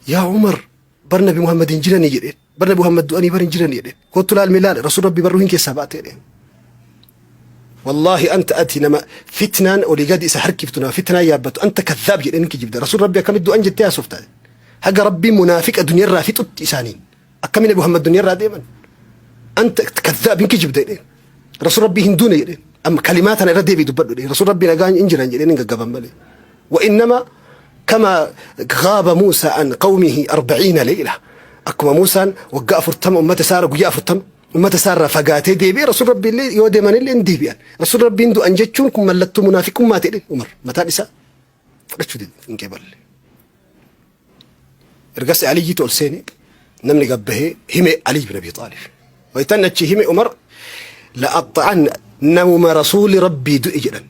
Yaa Umar, bar Nabi Muhammad hin jiranii jedheen. Bar Nabi Muhammad du'anii bar hin jiranii jedheen. Kottu laal mee laal, Rasuul Rabbii bar ruhiin keessaa baate jedheen. Wallaahi anta ati nama fitnaan olii gadi isa harkiftu, nama fitnaan yaabbatu, anta kadhaab jedheen, hin kijibda. Rasuul Rabbii akkamitti du'an jettee haasofta? Haga Rabbiin munaafiqa duniyarraa fixutti isaaniin. Akkami Nabi Muhammad duniyarraa deeman? Anta kadhaab, hin kijibda jedheen. Rasuul Rabbii hin duune jedheen. Amma kalimaa tana irra deebii dubbadhu jedheen. Rasuul Rabbii nagaa hin jiran jedheen, hin gaggaban malee. Wa innama kama gaaba Muusaa an qawmihi 40 leeyla. Akkuma Muusaan waggaa 40 ummata isaarra, guyyaa 40 ummata isaarraa fagaatee deebi'e, Rasuul Rabbii illee yoo deeman illee hin deebi'an. Rasuul Rabbiin du'an jechuun kun mallattoo munaafiqummaa ta'e. Umar mataan isaa fudhachuu dide, hin qeeballe. Ergas Aliyyitu ol seene, namni gabbahee hime Ali ibn Abi Xaalib. Wayitan achi hime Umar la'axxa'an, namuma Rasuuli Rabbii du'e jedhan.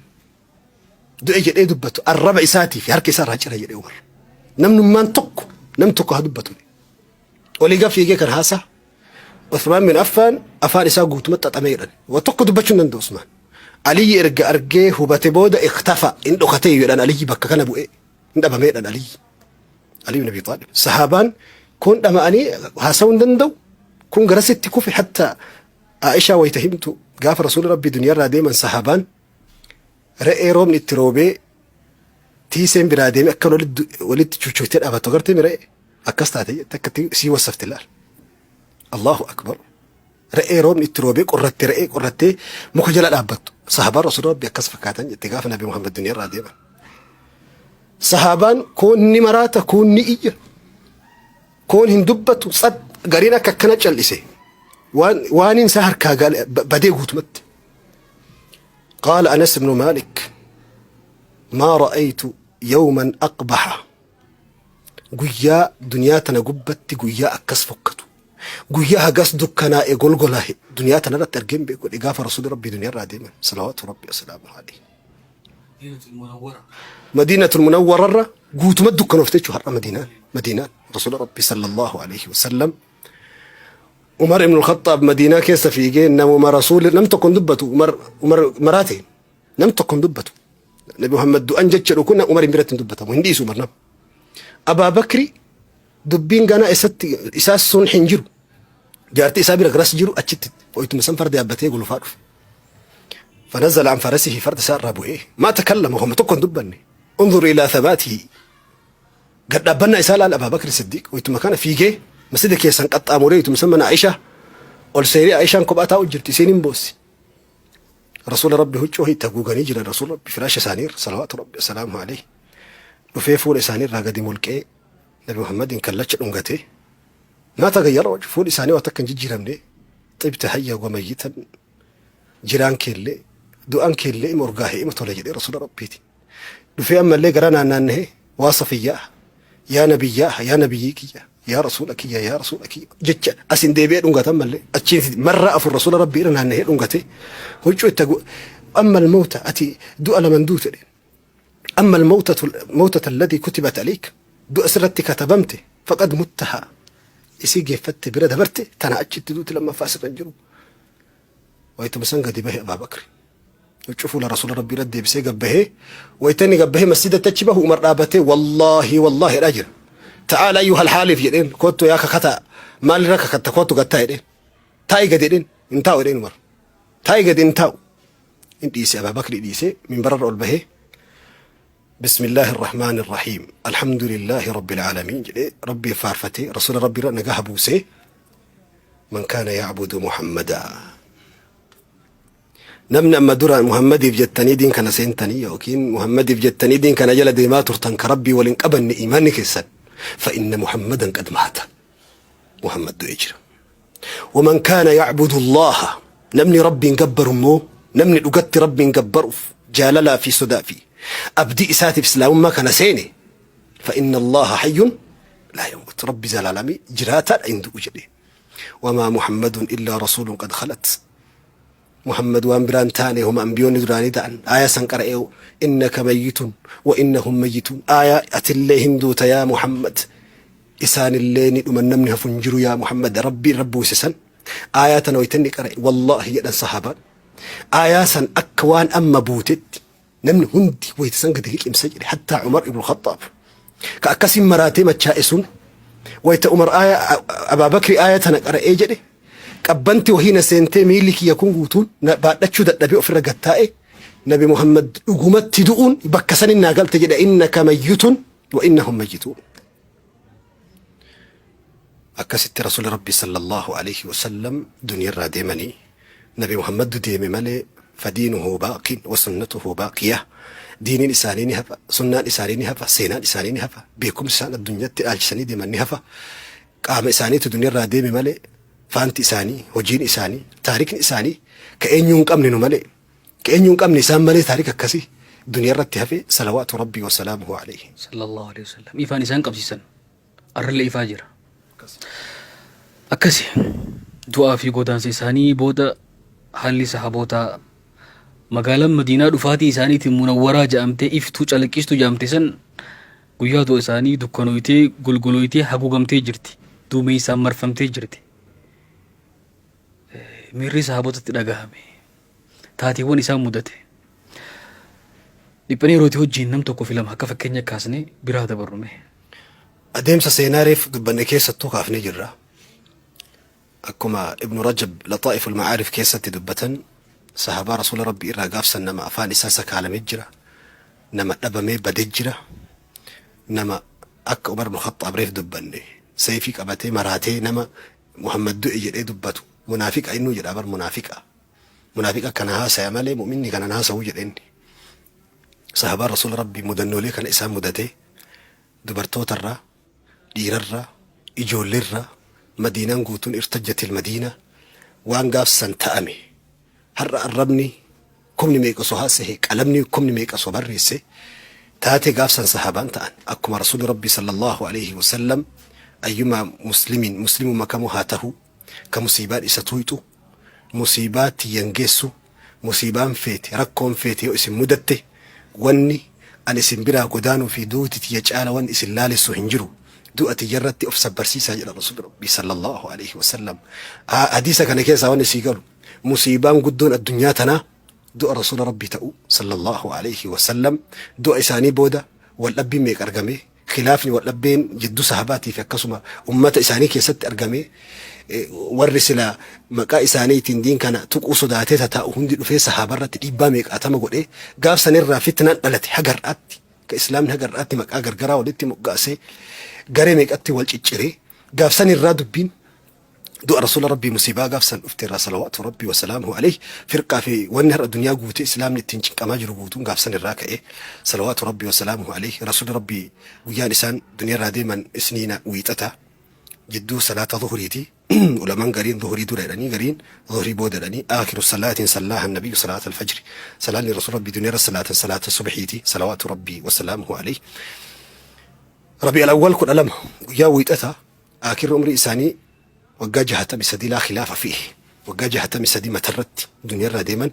Du'e jedhee dubbatu arraba isaatii fi harka isaa irraa cira jedhe Umar. Namnummaan tokko nam tokko haa dubbatu. Olii gad fiigee kan haasaa. Usmaan bin Affaan afaan isaa guutumatti xaxamee jedhan. Wa tokko dubbachuu hin danda'u Usmaan. Aliyyi erga argee hubate booda iktafa, hin dhokatee jedhan. Aliyyi bakka kana bu'ee hin dhabamee jedhan Aliyyi. Ali ibn Abi Xaalib. Sahaabaan kun dhama'anii haasa'uu hin danda'u. Kun garasitti kufe. Hatta Aishaa wayita himtu, gaafa Rasuulli Rabbii duniyaarraa deeman sahaabaan re'ee roobni itti roobee tiiseen biraa deemee akkan walitti chuchuutee dhaabattu agartee, re'ee akkas taate jette, akkatti sii wassafte laal. Allahu akbar. Re'ee roobni itti roobee qorratte, re'ee qorrattee muka jala dhaabbattu. Sahaabaan Rasuula Rabbii akkas fakkaatan jette gaafa Nabi Muhammad duniyaarraa deeman. Sahaabaan kuun ni maraata, kuun ni iyya, kuun hin dubbatu, tsad gariin akka akkana callise. Waan isaa harkaa badee guutumatti. قال أنس بن مالك: ما رأيت يوما أقبح، guyyaa duniyaa tana gubbatti guyyaa akkas fokkatu, guyyaa hagas dukkanaa'e golgolaa'e duniyaa tana irratti argeen beeku gaafa Rasuulli Rabbii duniyaa irraa deeman, salawaatu Rabbi wasalaamu alayhi. Madiinatul Munawwara irra guutuma dukkanoofte jechuudha har'a Madiinaan Rasuula Rabbii sallallahu alayhi wasallam. Umar ibn al-Khattaab Madiinaa keessa fiigee namuma Rasuulli nam tokko hin dubbatu. Umar maraate, nam tokko hin dubbatu. Nabi Muhammad du'an jecha kun Umar hin biratti hin dubbatamu, hin dhiisu Umar nama. Abaa Bakri dubbiin ganaa isatti isaas sun hin jiru. Jaartii isaa bira garas jiru, achitti wayituma san farda yaabbatee gulufaa dhufe. فنزل عن فرسه، farda isaa irraa bu'ee ما تكلم، homa tokko hin dubbanne. انظر إلى ثباته، gad dhaabbannaa isaa laal. Abaa Bakri Siddiq wayituma kana fiigee masjida keessan qaxxaamuree wayituma san mana Aishaa ol seenee, Aishaan kophaa taa'u jirti, isiin hin boossi. Rasuula Rabbi huccuu itti haguuganii jiran, Rasuula Rabbi firaasha isaanii irra, salawaatu Rabbi wasalaamu alayhi, dhufee fuula isaanii irraa gadi mulqee Nabi Muhammadin kallacha dhungatee, ما تغير وجه, fuulli isaanii waa takka hin jijjiiramne. طبت حيا وميتا, jiraan keellee du'aan keellee ima urgaahee ima tole jedhee Rasuula Rabbiiti. Dhufee ammallee gara naannaannahee, waa Safiyyaa, yaa nabiyyaa, yaa nabiyyii kiyya, yaa Rasuula kiyya, yaa Rasuula kiyya jecha asin deebi'ee dhungata. Ammallee achiin marraa afur Rasuula Rabbii irra naannahee dhungate huccuu itti أما الموتة, ati du'a laman duute jedheen. أما الموتة موتة الذي كتبت عليك, du'a sirratti katabamte, فقد متها, isii geeffatte, bira dabarte, tana achitti duuti lammaffaa sirra hin jiru. Wayituma san gadi bahe Abaa Bakri. Huccuu fuula Rasuula Rabbii irra deebisee gabbahee, wayita inni gabbahee masjidatti achi bahu, Umar dhaabatee wallaahi wallaahi jedhaa jira. تعال أيها الحالف jedheen, kottu yaa kakataa, maalirra kakatta, kottu gattaa jedheen. Taa'i gadi jedheen, hin taa'u jedheen Umar. Taa'i gadi, hin taa'u. Hin dhiise, Abaa Bakri dhiisee minbararra ol bahee, بسم الله الرحمن الرحيم، الحمد لله رب العالمين jedhee Rabbii faarfatee, Rasuula Rabbii irra nagaa buusee, من كان يعبد محمدا, namni amma dura Muhammadiif jettanii diin kana seentanii yookiin Muhammadiif jettanii diin kana jala deemaa turtan, ka Rabbii waliin qabanne imaanni keessan, فإن محمدا قد مات, Muhammad du'ee jira. ومن كان يعبد الله, namni Rabbiin gabbaru immoo, namni dhugatti Rabbiin gabbaruuf jaalalaa fi sodaa fi abdii isaatiif islaamummaa kana seene, فإن الله حي لا يموت, Rabbi zalaalamii jiraataadha, hin du'u jedhe. وما محمد إلا رسول قد خلت, Muhammad waan biraan taane homa ambiyoonni duraanii ta'an. Aayaa san qara'ee, إنك ميت وإنهم ميتون, aayaa atillee hin duuta yaa Muhammad, isaanillee ni dhuman, namni hafu hin jiru yaa Muhammad, Rabbiin rabbuuse san aayaa tana waytanni qara'e, wallaahi jedhan sahaabaan, aayaa san akka waan amma buutetti namni hundi wayita san gadi liqimsa jedhe. Hattaa Umar ibn Khattaab ka akkasiin maraatee machaa'e sun. Wayta Umar aaya Abaa Bakri aaya tana qara'ee jedhe qabbanti wahii na seentee miilli kiyya kun guutuun na baadhachuu dadhabee ofirra gad taa'e. Nabi Muhammad dhugumatti du'uun bakka sanin naa galte jedhe innaka mayyitun wa innahum mayyituun. Akkasitti Rasuulli Rabbii sallallahu aleyhi wa sallam duniyarraa deemanii Nabi Muhammaddu deeme malee fadiinuhu baaqin wa sunnatuhu baaqiyah diiniin isaanii ni hafa, sunnaan isaanii ni hafa, seenaan isaanii ni hafa, beekumsi isaan addunyatti dhaalchisanii deeman ni hafa. Qaama isaaniitu duniyarraa deeme malee faanti isaanii, hojiin isaanii, taarikni isaanii ka eenyuu hin qabne nu malee ka eenyuu hin qabne isaan malee taarika akkasii duniyarratti hafe salawaatu Rabbii wa salaamuhu aleyhi. Sallallahu aleyhi wa sallam. Ifaan isaan qabsiisan. Arrallee ifaa jira. Akkasi du'aa fi godaansa isaanii booda haalli sahabootaa magaalaan Madiinaa dhufaatii isaaniitiin munawwaraa jedhamtee iftuu calaqqistu jedhamte san guyyaa du'a isaanii dukkanooytee golgolooytee haguugamtee jirti. Duumeessaan marfamtee jirti. Miirri sahabootatti dhagahame. Taateewwan isaan mudate. Dhiphina yerootii wajjin nam tokko fi lama akka fakkeenya kaasnee biraa dabarrume. Adeemsa seenaa reef dubbanne keessattuu kaafnee jirra. Akkuma Ibnu Rajab Laxaa'iful Ma'aarif keessatti dubbatan sahaabaa Rasuula Rabbii irraa gaafsan nama afaan isaa sakaalame jira, nama dhabamee bade jira, nama akka Umar ibn Khaxxaab reef dubbanne seeyfii qabatee maraatee nama Muhammad du'e jedhee dubbatu munaafiqa innuu jedhaa bar munaafiqa. Munaafiqa kana haasaya malee mu'minni kana hin haasa'u jedhe inni. Sahaabaan Rasuula Rabbii mudannoolee kana isaan mudatee dubartootarraa, dhiirarraa, ijoolleerraa Madiinaan guutuun irtajjatil Madiina waan gaaf san ta'ame har'a arrabni kumni meeqa osoo haasahe qalamni kumni meeqa osoo barreesse taatee gaaf san sahaabaan ta'an akkuma Rasuulli Rabbii sallallahu aleyhi wasallam ayyumaa muslimiin muslimuma kamuu haa tahuu ka musiibaan isa tuuyxu musiibaa tiyyan geessu musiibaan feete rakkoon feete yoo isin mudatte wanni an isin biraa godaanuu fi duuti tiyya caala wanni isin laalessu hin jiru du'a tiyyarratti of sabbarsiisaa jedha Rasuulli Rabbii sallallahu aleyhi wasallam. Hadiisa kana keessaa wanni sii galu musiibaan guddoon addunyaa tanaa du'a Rasuula Rabbii ta'uu sallallahu aleyhi wasallam. Du'a isaanii booda wal dhabbiin meeqa argame, Khilaafni wal dhabdeen jidduu sahabaatii fi akkasuma ummata isaanii keessatti argame warri sila maqaa isaaniitiin diin kana tuquu sodaatee tataa'u hundi dhufee sahaaba irratti dhiibbaa meeqaatama godhee gaaf sanirraa fitnaan dhalate haga har'aatti ka islaamni haga har'aatti maqaa gargaraa walitti moggaasee garee meeqatti wal cicciree gaaf sanirraa dubbiin Du'a Rasuula Rabbii musiibaa gaaf san dhufte irraa salawaatu Rabbii wasalaamuhu aleyh firqaa fi wanni har'a duniyaa guutee islaamni ittiin cinqamaa jiru guutuun gaaf san irraa ka'e salawaatu Rabbii wasalaamuhu aleyh. Rasuulli Rabbii guyyaan isaan duniyaa irraa deeman isniina wiixata jidduu salaata zuhuriiti. Ulamaan gariin zuhurii dura jedhanii gariin zuhurii booda jedhanii aakiru salaatiin sallaaha nabiyyu salaata alfajri salaanni Rasuula Rabbii duniyaa irra salaatan salaata subhiiti salawaatu Rabbii wasalaamuhu aleyh. Rabi'al awwal 12 guyyaa wiixata Aakirri umrii isaanii waggaa 63 laa khilaafa fiihi waggaa 63 matarratti duniyarraa deeman.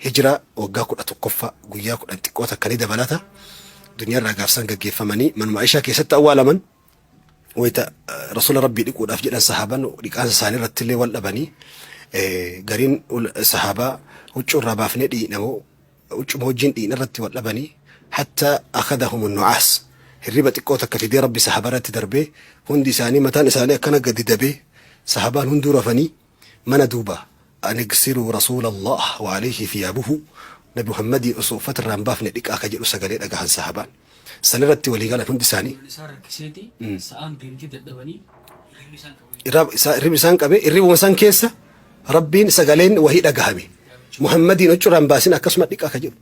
Hijraa waggaa 11ffaa guyyaa 10 xiqqoo takka ni dabalata duniyarraa gaafsan gaggeeffamanii manuma Aishaa keessatti awwaalaman. Wayta rasuula Rabbii dhiquudhaaf jedhan sahaaban dhiqaansa isaanii irratti illee wal dhabanii gariin sahaabaa huccuu irraa baafnee dhiqnamoo huccuma wajjin dhiina irratti wal dhabanii hatta akhadahum nu'aas hirriba xiqqoo takka fidee Rabbi sahaaba irratti darbee hundi isaanii mataan isaanii akkana gadi dabee sahabaan hunduu rafanii mana duuba an igsiluu rasuulallah wa alayhi thiyaabuhu Nabi Muhammadiin osoo uffata irraa hin baafne dhiqaa ka jedhu sagalee dhagahan sahabaan san irratti walii galan hundi isaanii. Isaan rakkiseeti sa'aan deemtee dadhabanii hirribni isaan qabee. Hirribni isaan qabee hirribuma san keessa Rabbiin sagaleen wahii dhagahame. Muhammadiin huccurraa hin baasin akkasuma dhiqaa ka jedhu.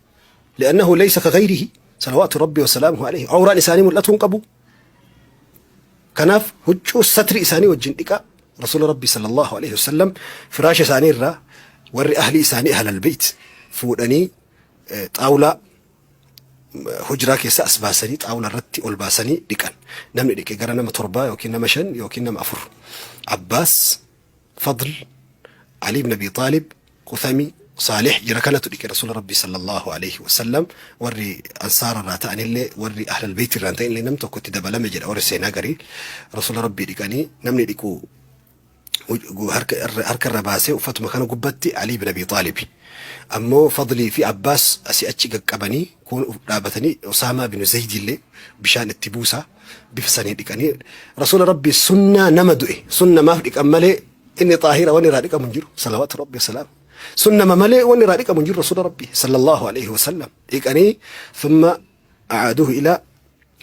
Li'annahu laysa ka gayrihi salawaatu Rabbii wasalaamuhu alayhi. Awraan isaanii mul'atuu hin qabu. Kanaaf huccuu satri isaanii wajjin dhiqaa Rasuula Rabbii sallallahu alayhi wasallam firaasha isaanii irraa warri ahlii isaanii ahlal beyt fuudhanii xaawulaa hujraa keessa as baasanii xaawula irratti ol baasanii dhiqan. Namni dhiqe gara nama torbaa yookiin nama shan yookiin nama afur. Abbaas, Fadl, Ali ibn Abi Xaalib, Quthami, Saalih jira kanatu dhiqe Rasuula Rabbii sallallahu alaihi wasallam. Warri Ansaara irraa ta'anillee warri Ahlal Beeyt irraa hin ta'inillee nam tokko itti dabalame jedha warri seenaa garii. Rasuula Rabbii dhiqanii namni dhiqu Harka irra baasee uffatuma kana gubbatti Alii bin Abii Xaalibi. Ammoo Fadlii fi Abbaas asii achi qaqqabanii kuun dhaabatanii, Usaamaa bin Zaydillee bishaan itti buusaa bifa sanii dhiqanii Rasuula Rabbii. Sunnaa nama du'e sunnamaaf dhiqan malee inni xaahira, wanni irraa dhiqamu hin jiru. Salawaatu Rabbi wasalaam. Sunnama malee wanni irraa dhiqamu hin jiru. Rasuula Rabbii sallallahu alaihi wasallam dhiqanii, thumma a'aaduhu ilaa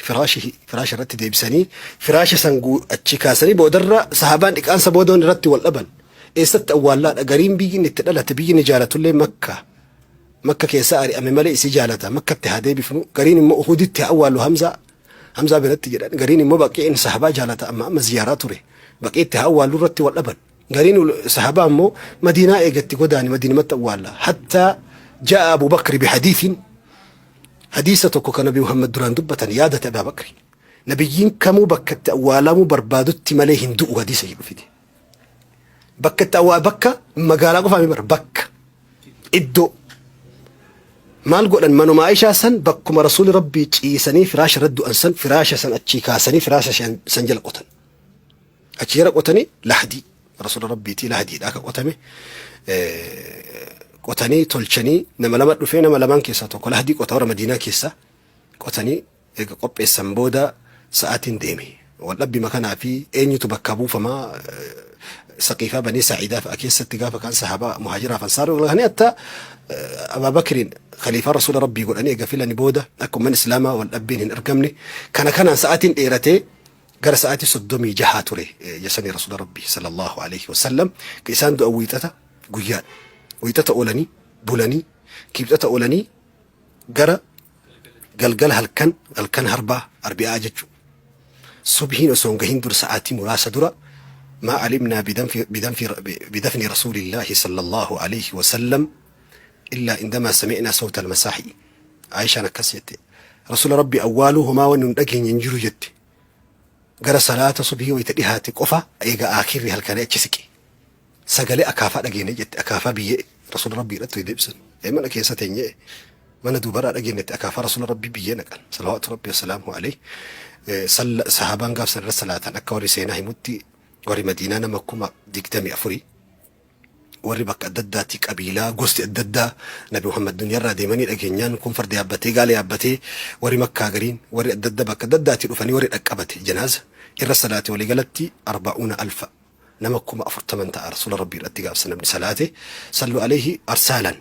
firaashihi, firaasha irratti deebisanii, firaasha san achi kaasanii. Boodarra sahaabaan dhiqaansa booda wanni irratti wal dhaban eessatti awwaallaadha. Gariin biyyi inni itti dhalate, biyyi inni jaalatullee Makka, Makka keessa ari'ame malee isii jaalata, Makkatti haa deebifnu. Gariin immoo Uhuditti haa awwaallu, Hamzaa biratti jedhan. Gariin immoo Baqiin sahabaa jaalata, amma amma ziyaaraa ture, Baqiitti haa awwaallu irratti wal dhaban. Gariin sahabaa immoo Madiinaa eegatti godaane, Madiinumatti awwaalla. Hattaa ja'a Abu Bakri bihadiithin, hadiisa tokko kan Nabi Muhammad duraan dubbatan yaadate Abaa Bakri. Nabiyyiin kamuu bakka itti awwaalamuu barbaadutti malee hin du'u hadiisa jedhu fide. Bakka itti awwaa, bakka magaalaa qofaa mi bara, bakka iddoo maal godhan? Manuma Aishaa san, bakkuma Rasuuli Rabbii ciisanii firaasha irratti du'an san, firaasha san achii kaasanii firaasha san jala qotan. Achi jala qotanii lahdii Rasuula Rabbiitii, lahdiidhaa ka qotame qotanii tolchanii. Nama lama dhufee, nama lamaan keessaa tokko lahdii qota, warra Madiinaa keessaa. Qotanii eega qopheessan booda sa'aatiin deeme. Waldhabbii makanaa fi eenyutu bakka buufamaa, Saqiifaa Banii Saa'idaa fa'a keessatti gaafa kaan sahaabaa Muhaajiraa fi Ansaar walgahanii, hatta Abaa Bakriin khaliifaa Rasuula Rabbii godhanii eega filani booda, akka ummanni Islaamaa waldhabbiin hin argamne kana kanaan sa'aatiin dheeratee gara sa'aatii 36 ture jasanii Rasuula Rabbii sallallahu alaihi wasallam. Isaan du'a Wiixata guyyaadha. Wiixata oolanii bulanii, Kibxata oolanii gara galgala, halkan harbaa arbi'aa jechuu, subhiin osoo hin gahin dura, sa'aatii muraasa dura, maa alimnaa bidafni rasuulillaahi sallallahu alaihi wasallam illaa indamaa sami'naa sawta almasaahi. Aayishaan akkas jette: Rasuula Rabbi awwaaluu homaa wanni nun dhageenye hin jiru jette. Gara salaata subhii wayita dhihaate qofa, eega aakirri halkanii achi siqe, sagalee akaafaa dhageenne jette. Akaafaa biyyee Rasuula Rabbii irratti deebisan. Ee, mana keessa teenyee mana duubaraa dhageenyetti akaafaa Rasuula Rabbii biyyee naqan, salawaatu Rabbii wasalaamu alayhi. Sahaabaan gaaf san irra salaatan, akka warri seenaa himutti, warri Madiinaa nama 24,000, warri bakka adda addaatti qabiilaa gosti adda addaa Nabi Muhammad duniyarraa deemanii dhageenyaan kun farda yaabbatee, gaala yaabbatee, warri Makkaa gariin, warri adda addaa bakka adda addaatti dhufanii, warri dhaqqabate janaaza irra salaate waliigalatti 40,000, nama 40,000 ta'a Rasuula Rabbii irratti gaafsa namni salaate. Sallu alayhi arsaalan,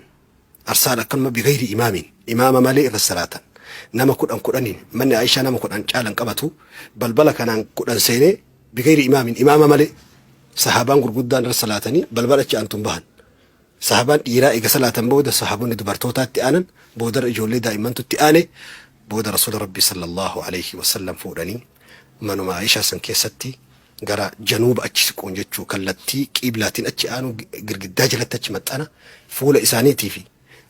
arsaal akkanuma, bigayri imaamin, imaama malee irra salaatan, nama kudhan kudhaniin. Manni Aishaa nama 10 caalan qabatu, balbala kanaan 10 seenee, bigayri imaamin, imaama malee, sahaabaan gurguddaan irra salaatanii balbala achi aantuun bahan. Sahaabaan dhiiraa eega salaatan booda sahaabonni dubartootaatti aanan, boodarra ijoollee daa'immantu itti aane. Booda Rasuula Rabbii sallallahu alayhi wasallam fuudhanii manuma Aishaa san keessatti gara januuba achi siquun jechuu, kallattii qiiblaatiin achi aanu, girgiddaa jalatti achi maxxana. Fuula isaaniitii fi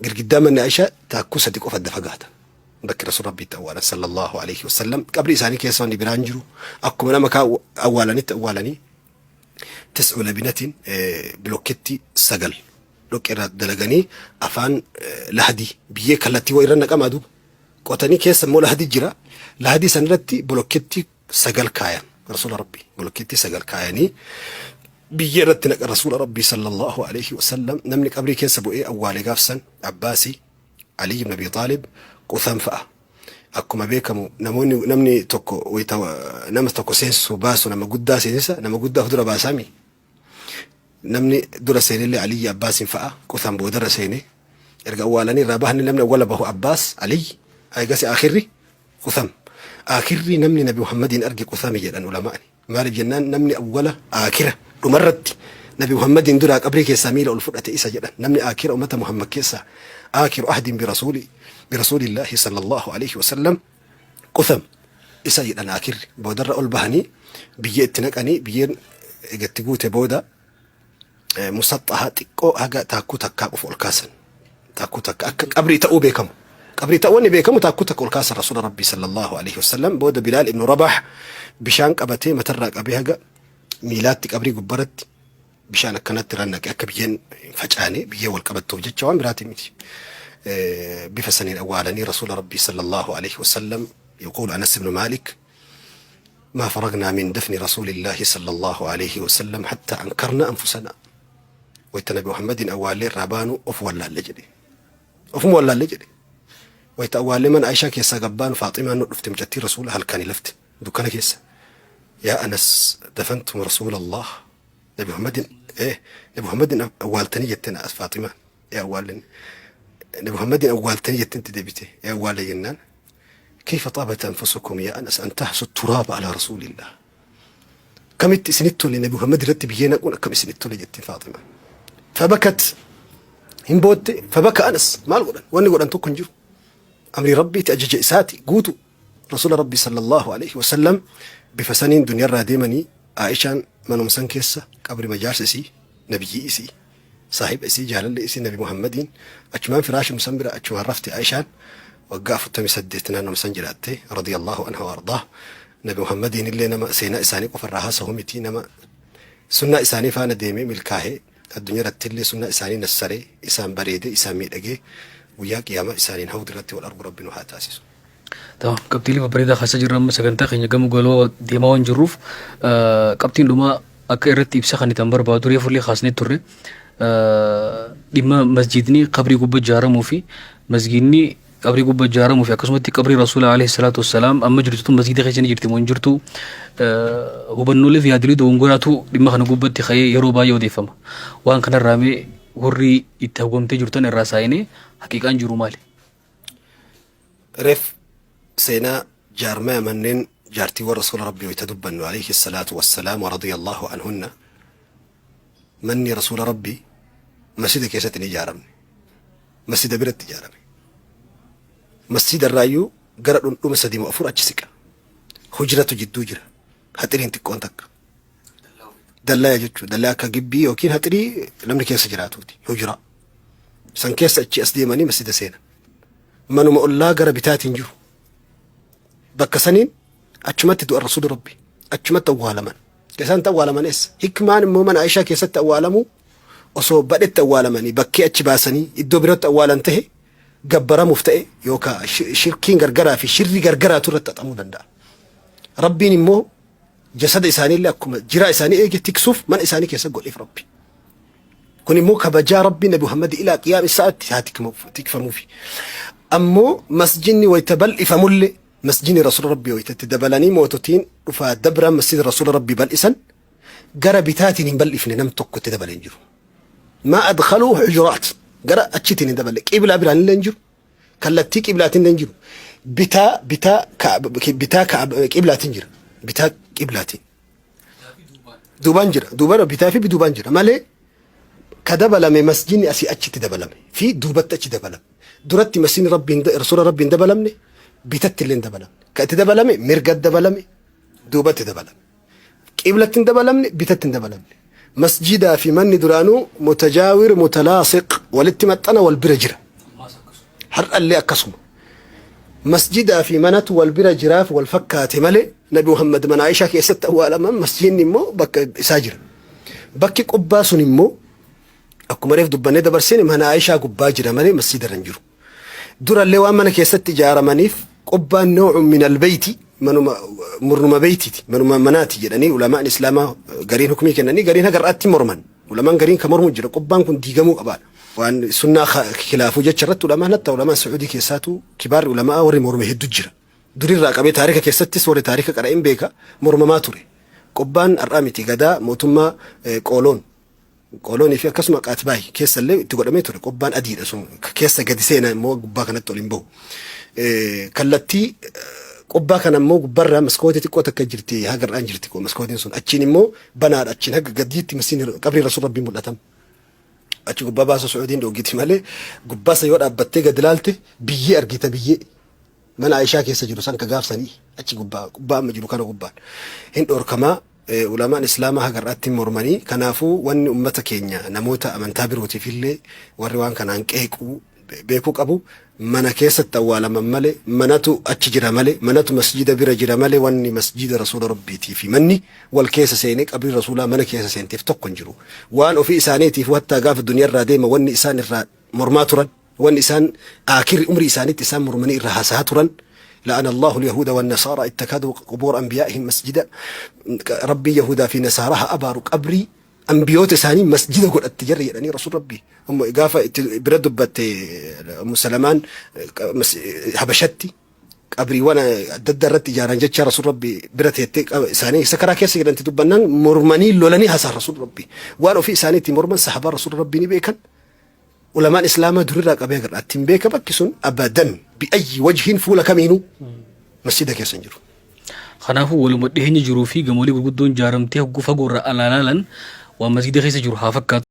girgiddaa manni Aishaa taakkuu 3 qofa adda fagaata. Bakki Rasuula Rabbiitti awwaalan sallallahu alayhi wasallam, qabri isaanii keessa wanni biraan jiru, akkuma nama kaa awwaalanitti awwaalanii, tis'u labinatin, bilokketti sagal dhoqqee irraa dalaganii, afaan lahdii biyyee kallattii waa irra naqamaa duuba qotanii, keessa immoo lahdii jira. Lahdii san irratti bilokketti sagal kaayan. Rasuula Rabbii bilokketti sagal kaayanii biyyee irratti naqa. Rasuula Rabbii sallallahu alayhi wasallam namni qabrii keessa bu'ee awwaale gaafsan Abbaasii, Ali ibn Abi Xaalib, Qutham fa'a. Akkuma beekamu namoonni, namni tokko wayita nama tokko seensisu baasu, nama guddaa seensisa, nama guddaa of dura baasaami. Namni dura seenellee Aliyyi, Abbaasiin fa'a. Qutham boodarra seene. Erga awwaalanii irraa bahanii namni awwala bahu Abbaas, Aliyyi, eegasi akhirri Qutham. Akhirri namni Nabi Muhammadiin arge Quthami jedhan ulamaani. Maaliif jennaan, namni awwala aakira dhumarratti Nabi Muhammadiin duraa qabrii keessaa miila ol fudhate isa jedhan. Namni aakira ummata Muhammad keessaa aakiru ahdin birasuuli birasuulillaahi sallallahu alaihi wasallam Qutham isa jedhan aakirri. Boodarra ol bahanii biyyee itti naqanii, biyyeen egatti guute booda musaxxaha xiqqoo haga taakkuu takkaa qofa ol kaasan. Taakkuu takka akka qabrii ta'uu beekamu. Qabrii ta'uu inni beekamu taakkuu takka ol kaasan Rasuula Rabbii sallallahu alaihi wasallam. Booda Bilaal ibnu Rabaah bishaan qabatee matarraa qabee haga miilaatti qabrii gubbaratti bishaan akkanatti irra naqe, akka biyyeen hin facaane, biyyee wal qabattuuf jecha, waan biraatii miti. Bifa saniin awwaalanii Rasuula Rabbii sallallahu alaihi wasallam. Yaquulu Anas ibnu Maalik. Maa faragnaa min dafni Rasuulillaahi sallallaahu aleyhi wasallam hattaa ankarnaa anfusanaa. Wayta Nabi Muhammadiin awwaallee irraa baanu of wallaalle jedhe. Ofuma wallaalle jedhe. Wayta awwaallee mana Aishaa keessaa gad baanu Faaximaan nu dhufte mucattii Rasuula halkani lafti dukkana keessa. Yaa Anas dafantum Rasuulallah. Nabi Muhammadin eh Nabi Muhammadin awwaaltanii jetteen as Faaximaan. Ee awwaallen Nabi Muhammadin awwaaltanii jetteen itti deebite. Ee awwaalle jennaan. Kayfa xaabat anfusukum yaa Anas an tahsu turaaba alaa Rasuulillah. Akkamitti isinitti tole Nabi Muhammad irratti biyyee naquun akkam isinitti tole jettiin Faaximaan. Fabakat hin bootte fabaka Anas maal godhan wanni godhan tokko hin jiru. Amrii Rabbiiti ajaja isaati guutu Rasuula Rabbii sallallahu alaihi wasallam bifa saniin duniyarraa deemanii Aishaan manuma san keessa qabri jaarsa isii nabiyyii isii saahiba isii jaalallee isii Nabi Muhammadiin achumaan firaashuma san bira achumaan rafte Aishaan waggaa 48 naannoma san jiraatte radiyallahu anha wa ardaah. Nabi Muhammadiin illee nama seenaa isaanii qofa irraa haasahu miti, nama sunnaa isaanii faana deemee milkaahee addunyaa irratti illee sunnaa isaanii nassaree isaan bareedee isaan miidhagee guyyaa qiyaamaa isaaniin hawdi irratti wal argu Rabbi nu haa taasisu. Tamam, qabxiilee babbareedaa kaasaa jirra amma sagantaa keenya gama goolabaa deemaa waan jirruuf qabxiin dhumaa akka irratti ibsa kan itti barbaadu reefullee kaasnee turre dhimma masjidni qabrii gubba ijaaramuu fi masjidni qabrii gubba ijaaramuu fi akkasumatti qabrii rasuula alayhi salaatu wassalaam amma jirtu tun masjida keessa ni jirti moo hin jirtu hubannoolee fi yaadilee dogongoraatu dhimma kana gubbatti ka'ee yeroo baay'ee odeeffama. Waan kanarraa mee warri itti hawwamtee jirtan irraa saayinee haqiiqaan jiru maali? Ref seenaa jaarmaya manneen jaartiiwwan Rasuula Rabbii wayta dubbannu alayhi salaatu wassalaam wa radiyallahu anhunna manni Rasuula Rabbii masjida keessatti hin ijaaramne. Masjida biratti ijaarame. Masjida irraayyuu gara dhundhuma sadii moo afur achi siqa. Hujratu jidduu jira. Haxiriin xiqqoon takka. Dallaya jechuudha. Dallaya akka gibbii yookiin haxirii namni keessa jiraatuuti. Hujraa. San keessa achi as deemanii masjida seenan. Manuma ollaa gara bitaatiin jiru. Bakka saniin achumatti du'a Rasuulli Rabbi. Achumatti awwaalaman. Isaan awwaalaman eessa? Hikmaan immoo mana Aishaa keessatti awwaalamuu osoo badhetti awwaalamanii bakkee achi baasanii iddoo biratti awwaalan ta'e gabbaramuuf ta'e yookaan shirkiin gargaraa fi shirri gargaraatu irratti xaxamuu danda'a. Rabbiin immoo jasada isaaniillee akkuma jiraa isaanii eege tiksuuf mana isaanii keessa godheef Rabbi. Kun immoo kabajaa Rabbi Nabi Muhammad ilaa qiyaam isaatti haa tikfamuufi. Ammoo masjidni wayita bal'ifamullee masjidni Rasuula Rabbii wayita itti dabalanii moototiin dhufaa dabraan masjida Rasuula Rabbii bal'isan gara bitaatiin hin bal'ifne nam tokko itti dabale hin jiru. Maa adkaluu hujuraat gara achiitiin hin daballe qiblaa biraan illee hin jiru. Kallattii qiblaatiin illee hin jiru. Bitaa bitaa bitaa qiblaatiin jira. Bitaa qiblaatiin. Duubaan jira. Duubaan bitaa fi duubaan jira malee ka dabalame masjidni asii achitti dabalame fi duubatti achi dabalame. Duratti masjidni Rabbiin Rasuula Rabbiin dabalamne bitatti illee hin dabalamne. Ka itti dabalame mirga dabalame duubatti dabalame. Qiblatti hin dabalamne bitatti hin dabalamne. Masjidaa fi manni duraanuu mutajaawir mutalaasiq walitti maxxana wal bira jira. Har'allee akkasuma. Masjidaa fi manatu wal bira jiraaf wal fakkaate malee Nabi Muhammad mana Aishaa keessatti awwaalaman masjidni immoo bakka isaa jira. Bakki qubbaa sun immoo akkuma reef dubbannee dabarsine mana Aishaa gubbaa jira malee masjida irra hin jiru. Durallee waan mana keessatti ijaaramaniif qubbaan noo'un min albeeyti manuma murnuma beeytiiti manuma manaati jedhanii ulamaan islaamaa gariin hukmii kennanii gariin haga har'aatti morman. Ulamaan gariin ka mormu jira qubbaan kun diigamuu qabaadha. Waan sunnaa khilaafuu jecha irratti ulamaan hatta ulamaan Sacuudii keessaatu kibaarri ulamaa warri morme hedduu jira. Durirraa qabee taarika keessattis warri taarika qara'een beeka mormamaa ture. Qubbaan har'aa miti gadaa mootummaa qooloon qooloonii fi akkasuma qaatbaay keessallee itti godhamee ture. Qubbaan adiidha sun keessa gadi seenaa immoo gubbaa kanatti ol hin bahu. Kallattii qubbaa kana immoo gubbarraa maskootii xiqqoo takka jirti haga irraan jirti maskootiin sun achiin immoo banaadha achiin haga gadiitti masiin qabrii rasuul rabbii mul'atama. Achi gubbaa baasa Su'uudiin dhoogiti malee gubbaa san yoo dhaabbattee gad ilaalte biyyee argita biyyee. Mana Aishaa keessa jiru san ka gaafsanii achi gubbaa gubbaa amma jiru kana gubbaan hin dhorkamaa ulamaan islaamaa haga har'aatti hin mormanii kanaafuu wanni ummata keenya namoota amantaa birootiif illee warri waan kanaan qeequu beekuu qabu mana keessatti awwaalaman malee manatu achi jira malee manatu masjida bira jira malee wanni masjida rasuula rabbiitii fi manni wal keessa seenee qabrii rasuulaa mana keessa seenteef tokko hin jiru waan ofii isaaniitiif hattaa gaafa duniyaa irraa deema wanni isaan irraa mormaa turan wanni isaan aakirri umrii isaaniitti isaan mormanii irraa haasahaa turan La'ana Allahu al-yahuuda wan-nasaaraa ittakaduu qubuura anbiyaa'ihim masjida. Rabbiin yahuudaa fi nasaaraa haa abaaru qabrii anbiyoota isaanii masjida godhatte jarri jedhanii Rasuul Rabbii. Gaafa itti bira dubbatte Ummu Salamaan Habashatti qabriiwwan adda addaa irratti ijaaran jecha Rasuul Rabbii bira teettee isaanii sakaraa keessa jedhanti dubbannaan mormanii lolanii haasa'an Rasuul Rabbii. Waan ofii isaanii itti morman sahabaan Rasuul Rabbii ni beekan. Ulamaan Islaamaa durirraa qabee agarra. Ittiin beeka bakki sun abadan bi'ayyi wajhiin fuula kamiinuu masjida keessa hin jiru. Kanaafuu waluma dhiheenya jiruu fi gamoolee gurguddoon ijaaramtee hogguu fagoo irraa alaa laalan waan masjida keessa jiru haa fakkaatu.